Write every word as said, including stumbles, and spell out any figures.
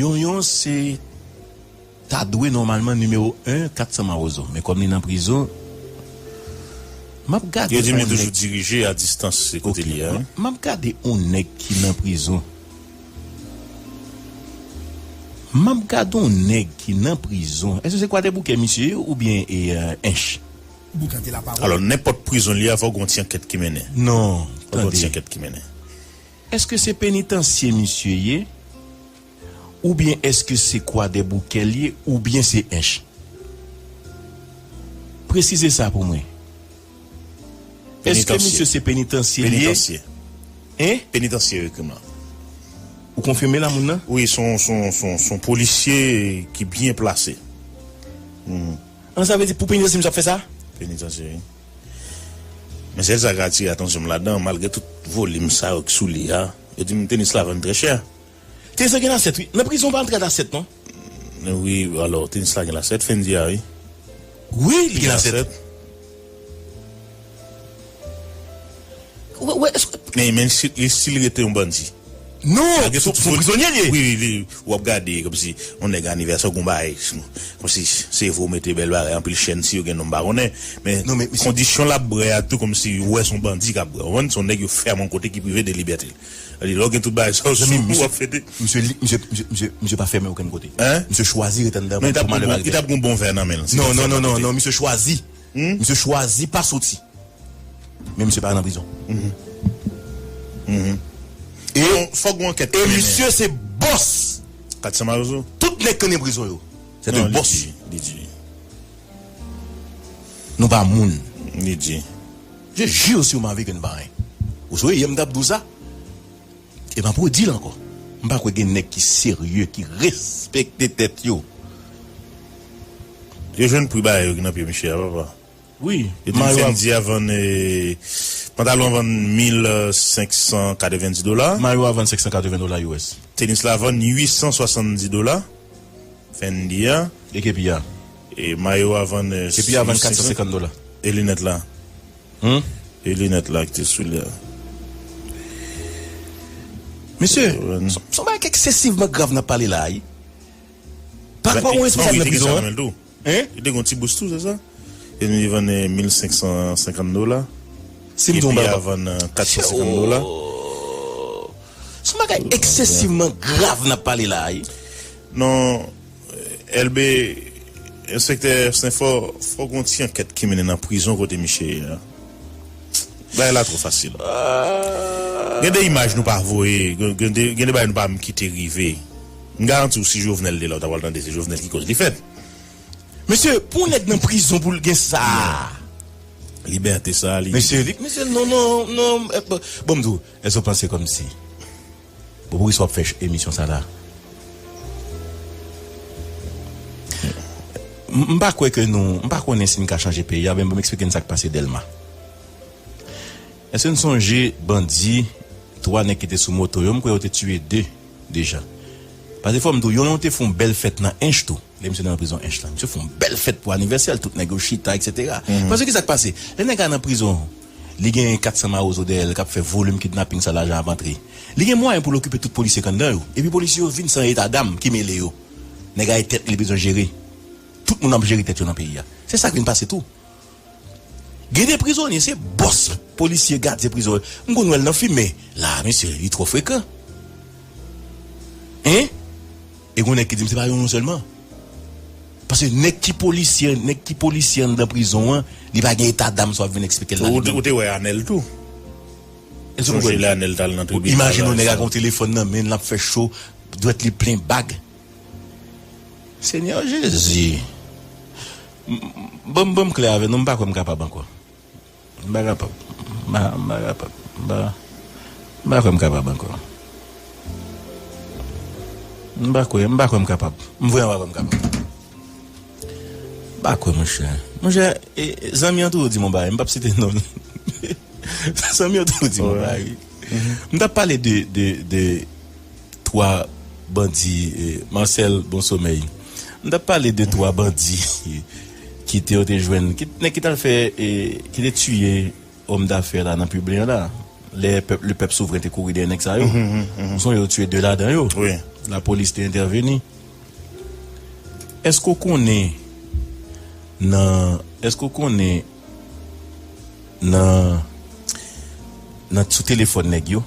Yonyon se ta dwe nòmalman nimewo en, Kat San Mawozo. Men kòm li nan prizon, m ap gade Yo di m li yon toujou nèg dirije a distans, se kote Ok. li ye, wi. M ap gade yon nèg ki nan prizon. M ap gade yon nèg ki nan prizon. Èske se Kwadèboukè misye ye oubyen e, euh, Ench? Alò, nenpòt prizon li a, fòk gon ti ankèt ki mennen. Non, Fòk gon ti tande. ankèt ki mennen. Èske se penitansye misye ye? Oubyen èske se Kwadèboukè l ye? Oubyen se Ench? Presize sa pou mwen. Èske Penitansye. misye se penitansye li ye? Penitansye. Hein? Penitansye yo ekri m la. Ou konfime la, moun nan? Wi, se yon, se yon, se yon, se yon polisye ki byen plase. Hmm. An, sa vle di pou penitansye misye ap fè sa? Penitansye, wi. Men sèl sa k atire atansyon m ladan, malgre tout volim sa yo ki sou li a, yo di m tenis la vann trè chè. Tenis la gen lasèt, wi. Nan prizon, pa antre ak lasèt, non. Wi, alò, tenis la gen lasèt, Fendi a, wi. Wi, li gen lasèt. Wè, wè, èske Men, men si, li still rete yon bandi. Non, Malgre se tout se yon vòl- prizonye li ye. Wi, wi, wi. W ap gade, kòmsi, yon nèg anivèsè, gon bagay, kòmsi, se vre, w mete bèl bagay, anpil chèn, si yo gen non, m pa konnen. Men, Non, men, misye kondisyon l ap bwè a tou, kòmsi, w wè se yon bandi k ap bwè. Ou konprann? Se yon nèg yo fèmen yon kote ki prive de libète l. Sa di, lè w gen tout bagay sa yo sou Zanmi, ou, w misye, ap fete. misye, li- misye, misye, misye, misye pa fèmen okenn kote. Hein? Misye chwazi rete anndan Men li t ap pou gon malè bon, pa li t rive. ap gon bon vè nan men l, si Non, l ap non, fè non, non, malè. non, misye chwazi. Hmm? Misye chwazi pa soti. Men misye pa nan prizon. Mhm. Mhm. E, Non, fòk gon ankèt e ki mennen. Misye se bòs. Kat San Mawozo? Tout nèg ki nan prizon yo. Se Non, de li bòs. di, li di. Nou pa moun. Li di. Je jure sur ma vie que nou pa anyen. Ou sonje yè m t ap di w sa? E m ap redi l ankò. M pa kwè gen nèg ki serye, ki respekte tèt yo. Yo jwenn pri bagay yo ki nan pye misye a, papa. Wi, Yo di m mayo a Fendi a vann, eh, pantalon vann mil senk san katrevenndis dola. Mayo a vann senk san katreven dola U S. Tenis la vann uit san swasanndis dola. Fendi a. E kepi a? E mayo a vann, eh, Kepi a vann mil senk san. Kat san senkant dola. E linèt la? Hmm? E linèt la ki te sou li a. Mesye, Yo vann. se se yon bagay ki eksesivman grav n ap pale la a, wi. Pa, pa gen responsab nan prizon an. Hein? Li te gon ti bous tou, se sa? E li vann, eh, mil senk san senkant dola. Si m di yon bagay a vann, eh, kat san senkant dola. Oh. Se yon bagay eksesivman grav n ap pale la a, wi. Non, L B, enspektè Senfò, fò gon ti ankèt ki mennen nan prizon kote misye ye a. Bagay la twò fasil. Gen de imaj nou pa voye, gen, gen de, gen de bagay nou pa menm kite rive. M garanti w, si Jovenel te la, w ta pral tande se Jovenel ki koz li fèt. Mesye, pou yon nèg nan prizon pou l gen sa. Libète sa, li Mesye, li, mesye, non, non, non, eh, bon, bon, m di w, èske w panse kòmsi Bon, poukisa w ap fè ch- emisyon sa la? M m pa kwè ke nou, m pa konnen si n ka chanje peyi a, men ban m eksplike n sa k pase Dèlma. Èske n sonje bandi, twa nèg ki te sou moto yo, m kwè yo te tiye de deja. Paske fò m di w, youn yo te fè yon bèl fèt nan Ench tou. Lè misye nan prizon Ench lan, misye fè yon bèl fèt pou anivèsè l, tout nèg yo chita, etsetera. Paske kisa k pase? Lè nèg la nan prizon, li gen kat san mawozo dèyè l k ap fè volim kidnaping sa, lajan ap antre. Li gen mwayen pou l okipe tout polisye k anndan yo. Epi polisye yo vin san eta dam ki mele yo. Nèg la e tèt li bezwen jere. Tout moun ap jere tèt yo nan peyi a. Se sa k vin pase tou. Gen de prizonye, se bòs polisye, gadyen prizon yo. M konn wè l nan fimen. La, mesye, li twò frekan. Hein? E gon nèg ki di m se pa youn sèlman. Paske nèg ki polisye, nèg ki polisye anndan prizon an, li pa gen eta dam sa w ap vin eksplike l la. Ou, ou te wè Anèl tou. Èske w Sonje konprann? Lè Anèl t al nan tribinal. Imajine yon nèg ak yon telefòn nan men l, l ap fè cho, dwèt li plen bag. Senyè Jezi. M- m- Ban m, ban m klè avè nou, m pa kwè m kapab ankò. M pa kapab. M pa, m pa kapab. M pa, m pa kwè m kapab ankò. M pa kwè, m pa kwè m kapab. M vrèman pa kwè m kapab. M pa kwè, monchè. Monchè, e, e, zanmi an toujou di m yon bagay, m p ap site non l. Zanmi an toujou di m yon bagay, wi. M t ap pale de, de, de twa bandi, eh, Marcel, bon somèy. M t ap pale de twa bandi ki te, yo te jwenn, ki, nèg ki t al fè, eh, ki te tiye òm dafè la nan Piblen an la. Lè pèp, le pèp souvren te kouri dèyè nèg sa yo. Ou sonje yo tiye de ladan yo. Wi. Lapolis te entèveni. Èske w konnen nan, èske w konnen nan, nan sou telefòn nèg yo?